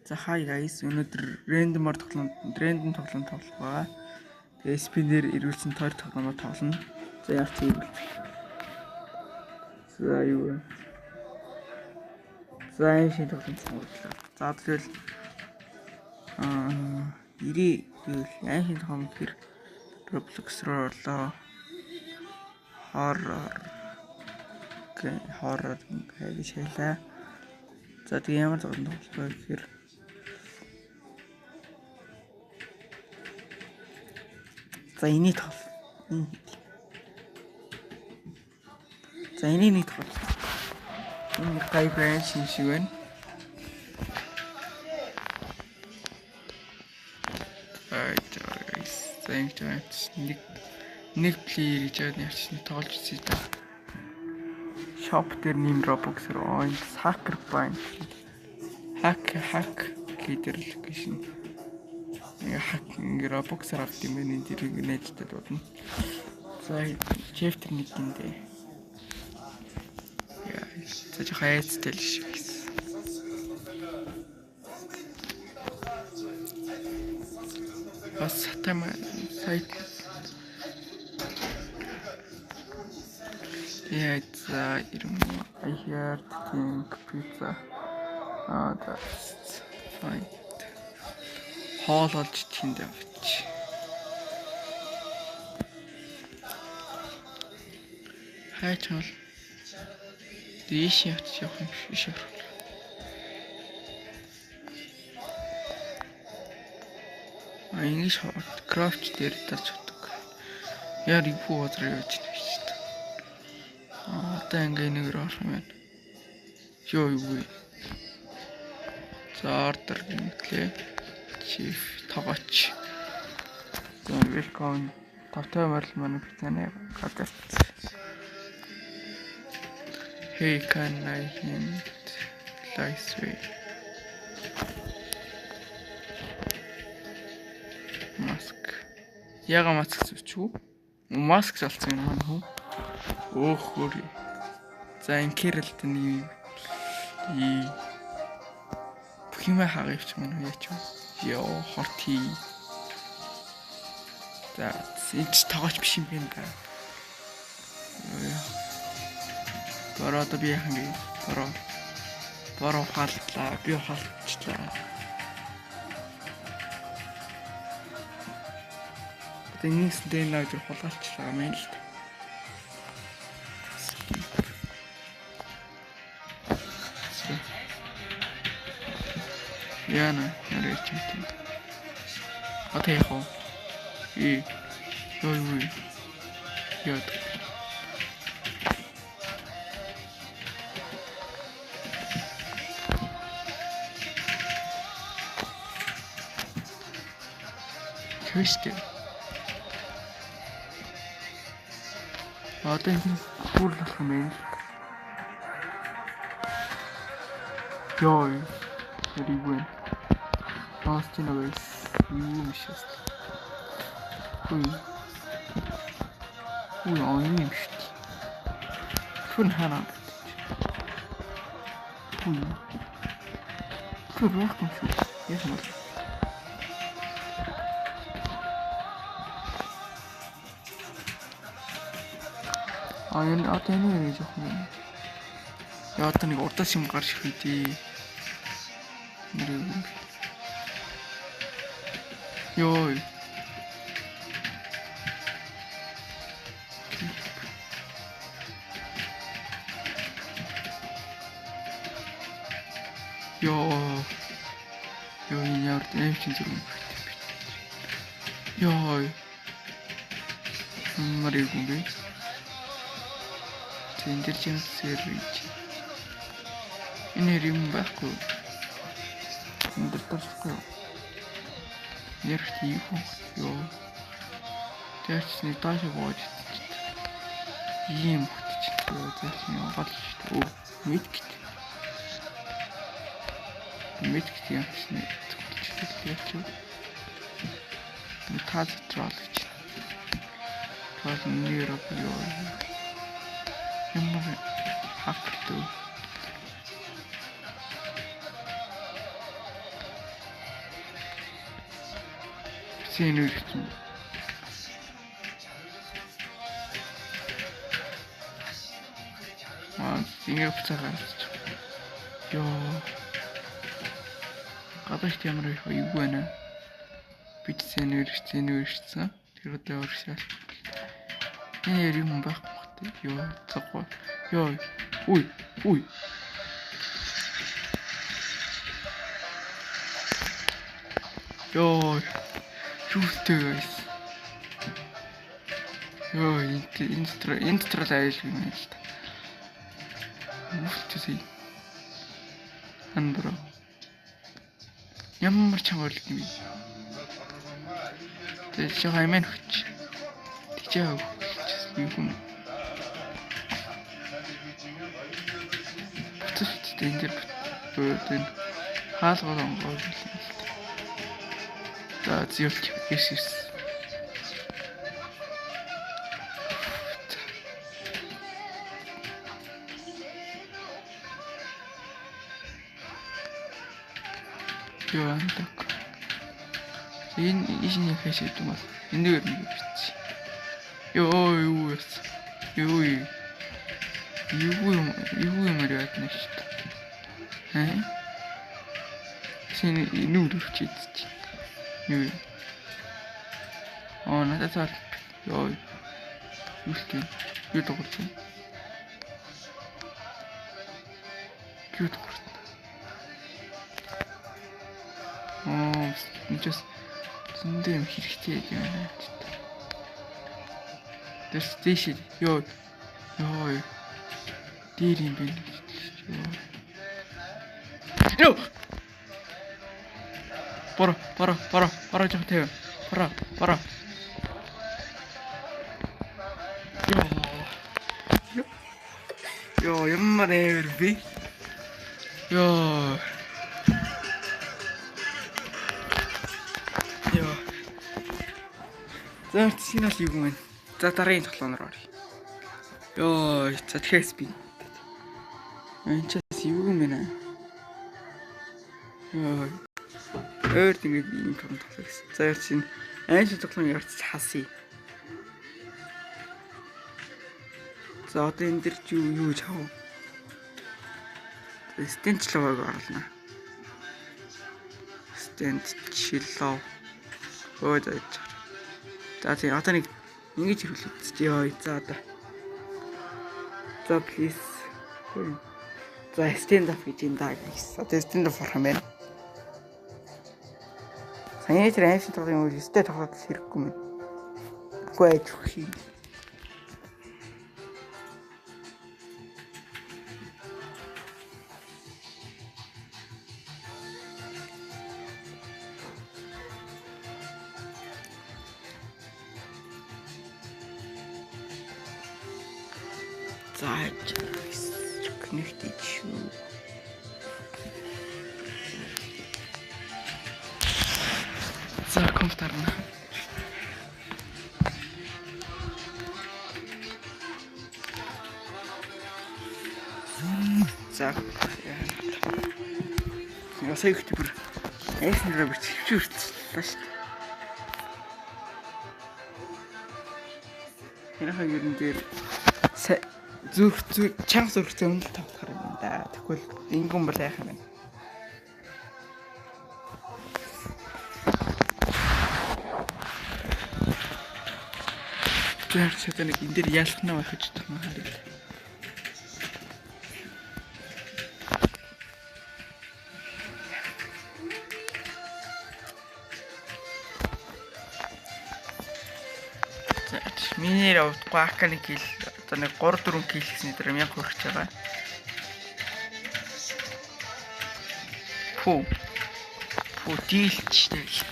За hi guys, өнөөдөр random-оор тоглоом, random тоглоом тоглох байгаа. Тэгээ SP-нэр эргүүлсэн тойр тоглоомоор тоглоно. За яар чи эргүүлчих. За юу вэ? За энэ шинэ тоглоом сонголоо. За тэгэл 90 гэвэл энэ шинэ тоглоом гэхэр Roblox руу орлоо. Horror horror гэж хэлээ. За тэгээ ямар тоглоом тоглох вэ гэхээр за энийг тоглоо. За энийг нэг тоглоо. Энэ гайгүй шин шиг байна. За ингэж байгаа. Нэг плеер гэж байгаа нэг тоглож үзье та. Shop дээр нэм Roblox руу энэ Sucker Punch hack лидер гэж нь. Ингээ hack ингээ Roblox-аар авд юм байна. Энэ дэр ингээ найзтай дуудана. За chapter 1 гиндэ. Яа, за жоохон айцтай л шиг гэсэн. Бас сатама сайт. Yeah, it's I heard think pizza. That's fine. Хоол олж чинд явчих. Хайч бол дээш явчих явах юм шиг. А ингэж крафт дээр дарж чаддаг. Яар ивүү газар явж байна шүү дээ. Одоо ингээ нэгээр орох юм байна. Йоо юу вэ? За ордер гинтлээ. Chief тогооч. За welcome. Тавтай морил манай пиццаны газарт. Hey, can I hint lice way? Маск. Яга маск зүвчүү? Маск залцсан юм маань хөө. Өөх хөрий. За энэ Кэрэлт нэг юм. Бүх юм хагаа явчих маань яач вэ? Йоо хорти. За энэ ч тогооч биш юм байна да. Бороо одоо би яхан гээ. Бороо. Бороо хаалтлаа. Би хаалтлаа. Одоо энэс дээр нэг зүр хулгайлчлаа юм л да. Яна, ярэ чийтэй. Одоо яах вэ? Ээ. Йоо юу. Яа. Хэвштэй. Одоо энэ бүр л болох юм байна л. Йоо. Тэрийг. Бас чи нэг юу юм шиг. Хүй. Хүй он юм шүү дээ. Түн ханаа. Хүй. Түн байхгүй шүү. Яах юм бол? А энэ одоо энэ гэж явах юм. Яа одоо нэг урдаас юм гарч ирэх үү. Нэр. Йоо. Йоо. Йоо энэ яар аим чин зүрх юм. Йоо. Ямар юм бэ? Энэ дэр чинь сервич. Энэ юм байхгүй. Энэ дэр тарахгүй. Ярих тийм юу. Тэрч нэг доош бууж идчих. Ийм хөтч. Йоо зэлч юм гол шүү дээ. Мэдгт. Мэдгт юм чинь зүгтчих яач. Тал трол гэж. Трол нэр юу. Ямар хактэй. Зэнүр гэсэн. Аа, ингэ буцаа гарч. Йоо. Гадагт ямар их эвгүй байна. Би ч зэнүр зэнүрсэн. Тэр одоо урагшаал. Энэ юм байхгүй бах. Йоо, цоггүй. Йоо. Уй, уй. Йоо. Юутэй guys. Йоо, энэ дотор л аюулгүй юм л та. Юутэй. Андро. Ямар чанга урилт юм бэ? Тэгээд жоо хаймаа хүч. Тийчээ хүч юм юм. Буцаж үсттэй энэ дэр бод энэ хаалгаар онгоо юм л та. За зөөлч 9 9. Юу андаг. Энэ ийшний хэш гэдэг юм бол энэ дээр нэг бичсэн. Йоо юу яасан. Юу юу. Юу юм яриад нэг шүү дээ. Хэ? Син нүд өрчээд чи. Юу юм. Аа надад цаа. Йоо. Юу л тийм. Юу дуурсан. Юу дуурсан. Аа, энэ ч зөндөө юм хэрэгтэй юм байна. Тэр дээш ёо. Ёо. Дээр юм байна. Ёо. Бора, бора, бора, бора жоо тавь. Бора, бора. Ёо. Ёо, ямар эвэр би. Ёо. За энэ бол юу юм бэ? За дараагийн тоглоом руу оръё. Йоо, за тэгэхээр би. Энэ ч бас юу юм бэ? Йоо. Өөр ингэж ийм том тоглоом гэсэн. За яар чинь аим шиг тоглоом ярьж хасъя. За одоо энэ дэр юу юу чав? Стенд чилоог оруулна. Стенд чилоо. Өө за. За тийм одоо нэг ингэж хэрэглээд. Йоо за одоо. За please. За stand up гэж юм даа гэсэн. Одоо stand up болох юм байна. Саяны тэр аим шиг тоглоом үйл өстэй тоглоод хэрэггүй юм. Үгүй айж өгөх юм. За connected шүү. За компьютерна. За. Ясаа их бүр айсан дээр бүр чивчүүрчлээ шүү дээ. Энэ хоёр дээр зүрх зүр чанга зүрхтэй өмнө тоглохоор юм да. Тэгвэл ингэн бол яах юм бэ? Тэр ч нэг энэ дээр ялах нь байх гэж бодох юм харъя. За миний явахгүй аканы кил одоо нэг 3 4 кил гэсний дээр 1000 хүрч байгаа. Фу. Фу дийлч тэгэл.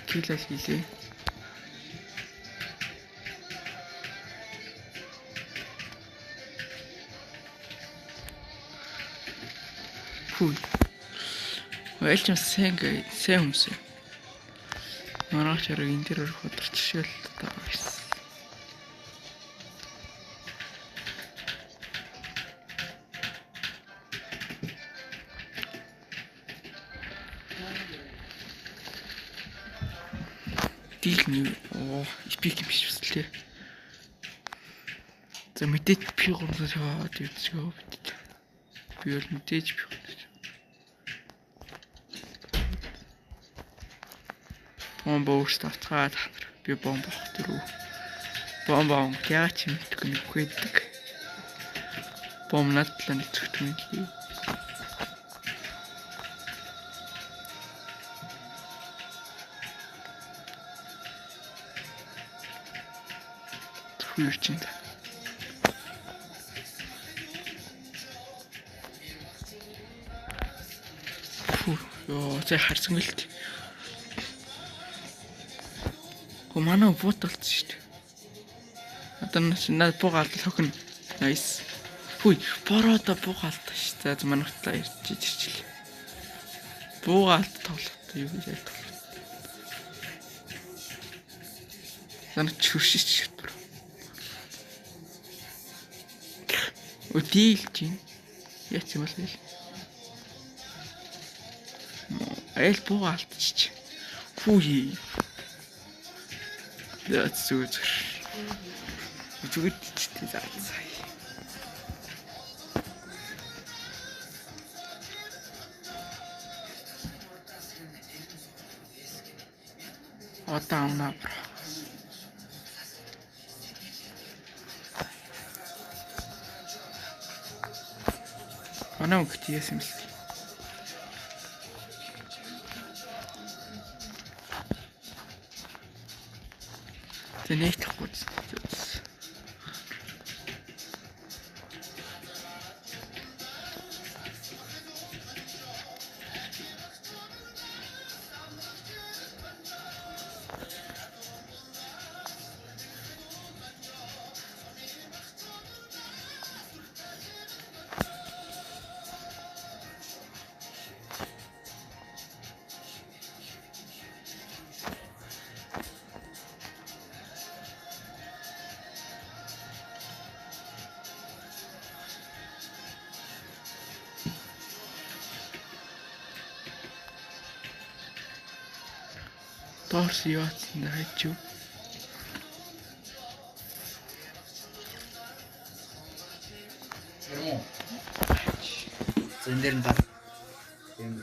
Кил ал хийлээ. Фу. Ойлч сайн сайн хүмүүс. Маргааш арга энэ дээр өрөх өдөрчшөөл одоо гэсэн. Дийл нэг оо epic юм биш үсэлээ. За мэдээж P350 үзчихөө мэдээж. Би бол мэдээж P350. Бомбо өөртөө авцгаа та нар. Би бомбо авах дөрөв. Бомбо авах яач юм мэдгүй нэг үхээдэг. Бомб надлаа нэцэгдэх юм лээ. Хүү чинь. Фу, ёо, зэ харсан гэлт. Гоо манай бут болцсон шүү дээ. Одоо над бууга алдал хохино. Nice. Хүй, бороода бууга алдаа шүү. За манай хутлаа ирж ирчихлээ. Бууга алд тоглохтой юу гэж аль тоглох. Манай чүршиж шүү дээ. Өдийл чинь. Яц юм бол л. Айл бууга алдчих. Хүй. За зүгээр зүгээр. Зүгээр чичтэй за за. Одоо амна bro. Манай өнгөт яасан юм бэ? Тэ нэгтгэхгүй. Доорс яатсан да хайчив. Юм уу? За энэ дээр нь даа. Юм.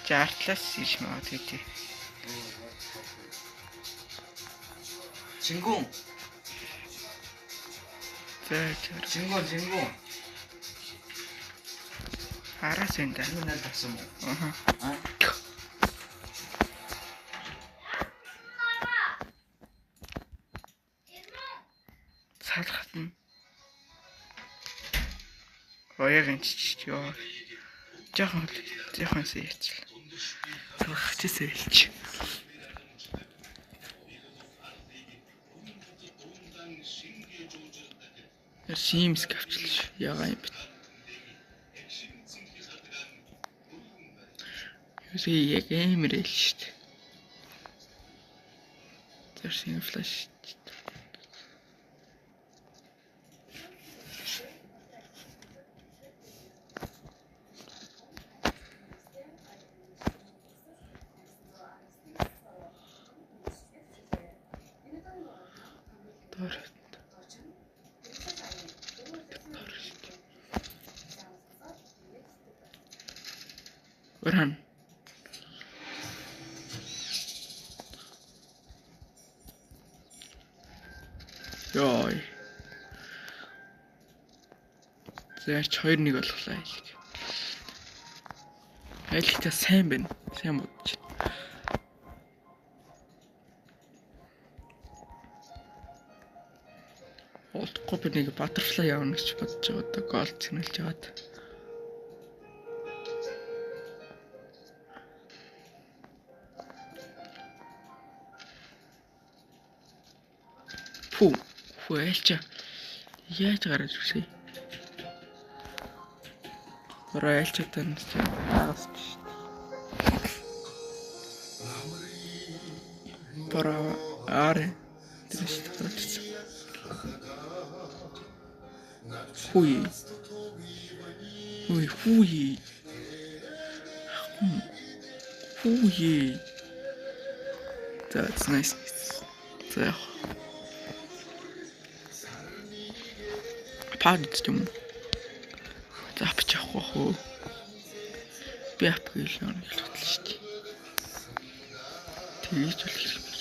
Чи артлаас иш магадгүй тий. Чингүн. За чар. Чингүн, чингүн. Араас энэ да. Чингүн аль тагсан юм уу? Аха. Аа. Салхат нь. Ояг энэ ч ёо. Жохон жохон саяач. Салхах чи сэлч. Яр симск авчлаа шүү. Ягаа юм бэ? Юусе яг амар л шүү дээ. Тэр флаш. Доор. Орхан. Йой. Зарч 2-1 болглоо айлг. Айлгтай сайн байна. Сайн бодож. Удахгүй би нэг butterfly явна гэж бодож байгаа даа. Гол цэнэлж байгаад. Фу, фу айлча. Яаж гараад ирсэн? Орой айлчтай нь чи агаас шүү дээ. Бара ар тэр шүү гараад ирсэн. Хуй. Ой, хуй. Үе. За, it's nice. За яг. Пад юм уу? За апч авах уу? Би ап гээл нэг л бодлоо шүү дээ. Тэгэж бол хэрэг байна.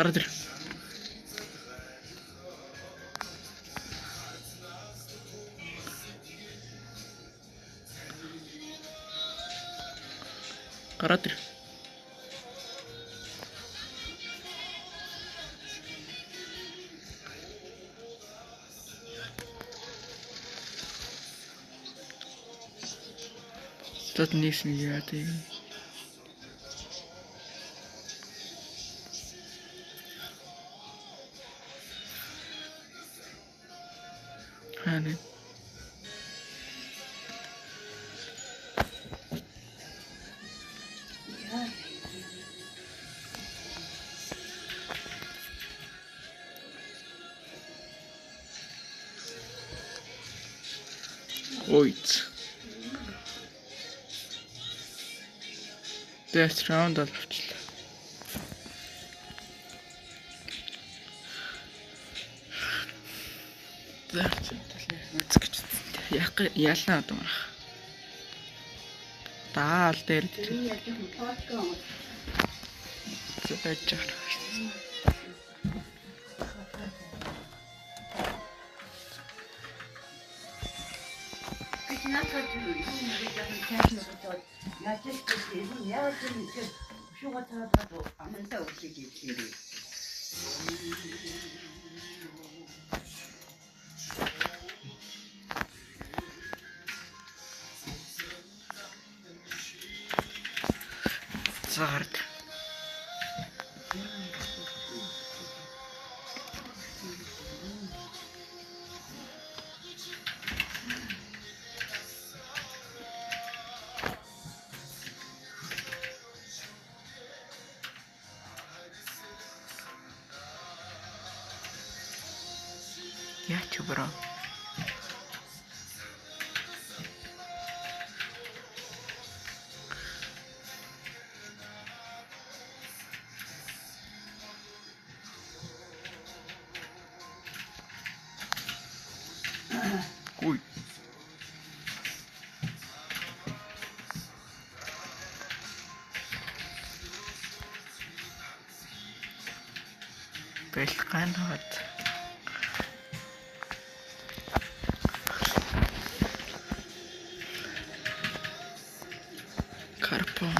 Гараад ир. Гараад ир. Зад нэгсэн яа тий. Хаана? Ойц. Death round авчлаа. За үзэх гэж яг ялна одоо марах. Даал дээр байж байгаа. Зард. Яач бро? Ой. Бэлгэнод. Карпон.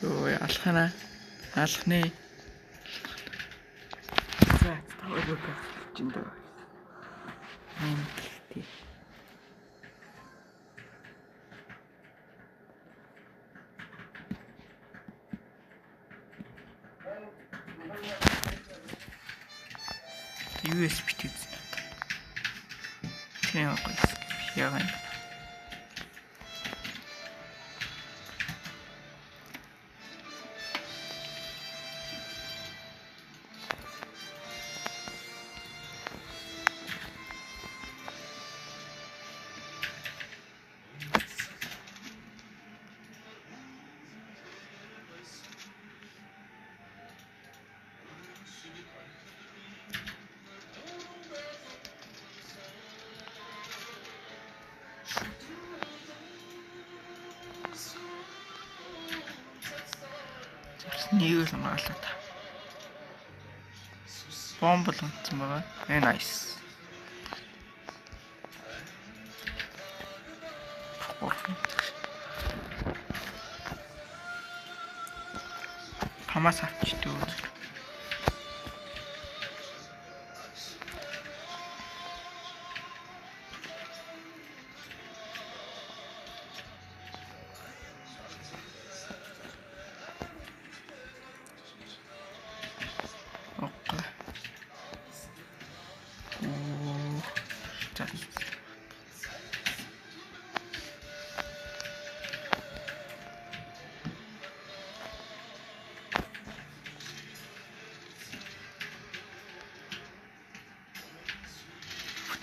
Ой, алхана. Алхны. За, тавыг чинь дөө. Мм. USB үзсэн. Тийм гоё. Яа. Нэг л унгаалаа та. Бомб л унтсан байгаа. Nice. Хамаас авч дөө.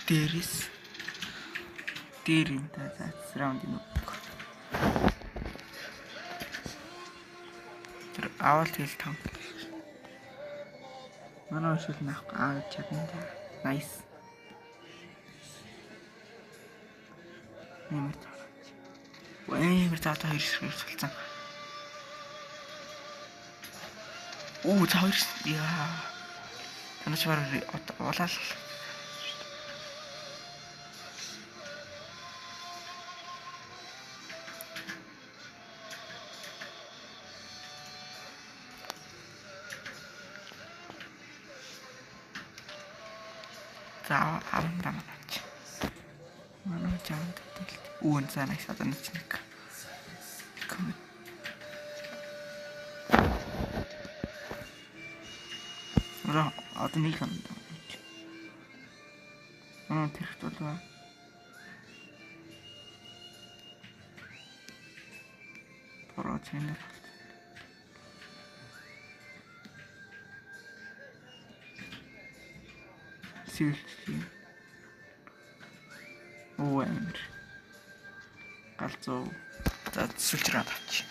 Дээрээс дээр юм та за раунд юм. Тэр авал тэгэл там. Манай шил нах аа чадна да. Nice. Нэмэр таа. Амар за одоо хоёр хэсгээр цалцсан. Оо за хоёр яа. Танаас бараг улаал. За аван даа манаач. Манай жамд тэгэл. Үүн за нэг одоо нэг нэг. Мөрө одоо нэг юм. Манай тэрхт болов. Бороо чэнэ. Сэлж. Оо амир. Галзуу. За сүлжрээд авчих.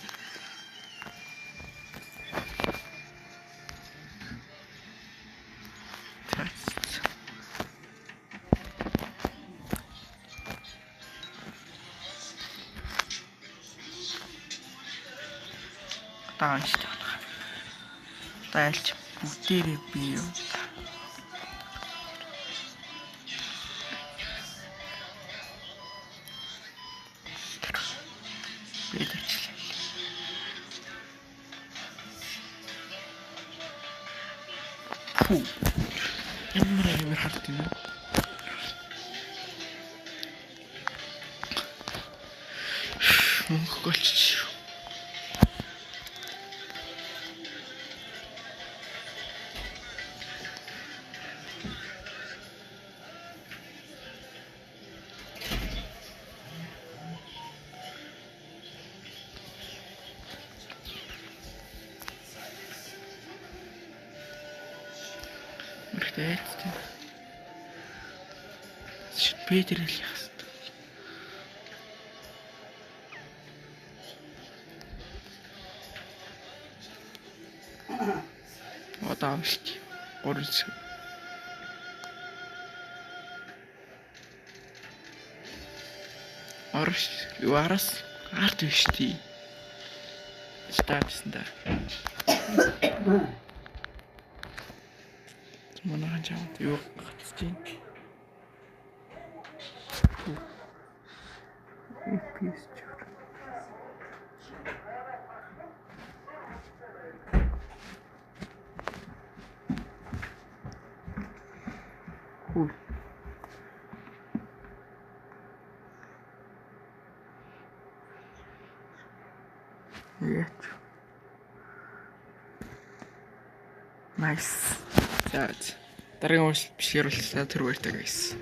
Одоо уншиж байгаа. Одоо альч бүгдээрээ би юу. Фу. Ямар амар хард юм. Мөнгө голчих. Мөртэй. Петр л яах хэвээр. Одоо авч 3 хэсэг. Орш юу араас арт биш тий. Статсэн да. Манайхан чамд юу гацж байна? FPS чөр. Хүү. Яач. Nice. За. Дараагийн бичлэгээр уулзлаа. Тэр баяртай guys.